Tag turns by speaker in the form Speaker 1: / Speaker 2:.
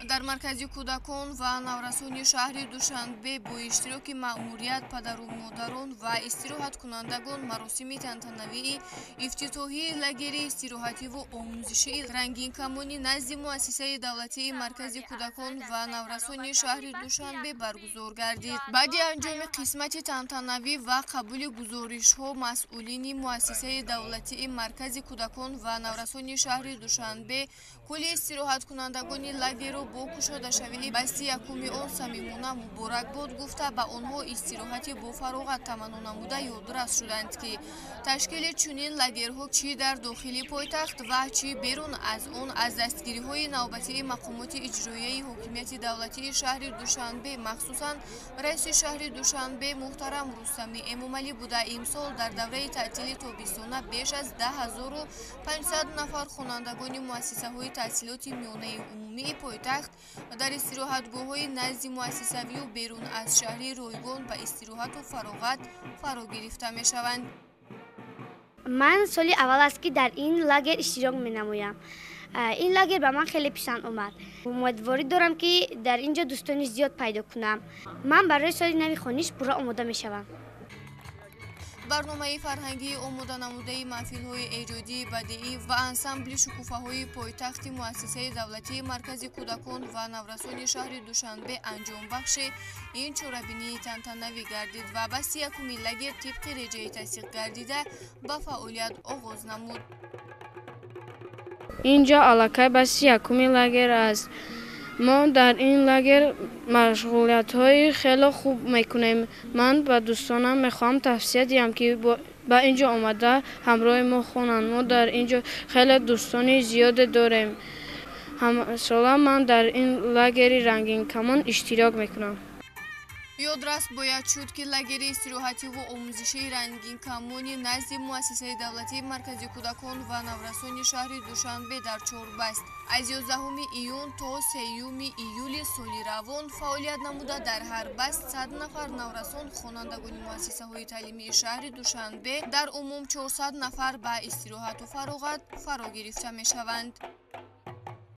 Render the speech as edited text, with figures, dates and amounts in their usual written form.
Speaker 1: Дар маркази кӯдакон ва наврасони шаҳри Душанбе бо иштироки маъмурият, падару модарон ва истироҳаткунандагон маросими тантанавии ифтитоҳии лагери истироҳативу омӯзишии Рангинкамонӣ назди муассисаи давлатии маркази кӯдакон ва наврасони шаҳри Душанбе баргузор гардид. Баъди анҷоми қисмати тантанавӣ ва қабули гузоришҳо, масъулини муассисаи давлатии маркази кӯдакон ва наврасони шаҳри Душанбе кулли истироҳаткунандагони лагерро бо кушодашавии басти якуми он самимона муборакбод гуфта, ба онҳо истироҳати бофароғат таманно намуда, ёдрас шуданд, ки ташкили чунин лагерҳо чӣ дар дохили пойтахт ва чӣ берун аз он аз дастгириҳои навбатии мақомоти иҷроияи ҳокимияти давлатии шаҳри Душанбе, махсусан раиси шаҳри Душанбе муҳтарам Рустами Эмомалӣ буда, имсол дар давраи таътили тобистона беш аз 10 500 нафар хонандагони муассисаҳои таҳсилоти миёнаи умумии пойтахт дар истироҳатгоҳҳои назди муассисавию берун аз шаҳрӣ ройгон ба истироҳату фароғат фаро гирифта мешаванд.
Speaker 2: Ман соли аввал аст, ки дар ин лагер иштирок менамоям. Ин лагер ба ман хеле писанд омад. Умедворӣ дорам, ки дар ин ҷо дӯстони зиёд пайдо кунам. Ман барои соли нави хониш пурра омода мешавам.
Speaker 1: Барномаи фарҳангии омоданамудаи маҳфилҳои эҷодии бадеӣ ва ансамбли Шукуфаҳои пойтахти муассисаи давлатии маркази кӯдакон ва наврасони шаҳри Душанбе анҷомбахши ин чорабинии тантанавӣ гардид ва басти якуми лагер тибқи реҷаи тасдиқ гардида ба фаъолият оғоз намуд.
Speaker 3: Ин ҷо аллакай басти якуми лагер аст. Мо дар ин лагер машғулиятҳои хеле хуб мекунем. Ман ба дӯстонам мехоҳам тавсия диҳам, ки ба ин ҷо омада, ҳамроҳи мо хонанд. Мо дар ин ҷо хеле дӯстони зиёде дорем. Ҳамасола ман дар ин лагери Рангинкамон иштирок мекунам.
Speaker 1: Ёдрас бояд шуд, ки лагери истироҳативу омӯзишии Рангинкамони назди муассисаи давлатии маркази кӯдакон ва наврасони шаҳри Душанбе дар чорбаст аз 11 июн то 3 июли соли равон фаъолият намуда, дар ҳар баст 100 нафар наврасон, хонандагони муассисаҳои таълимии шаҳри Душанбе, дар умум 400 нафар ба истироҳату фароғат фаро гирифта мешаванд.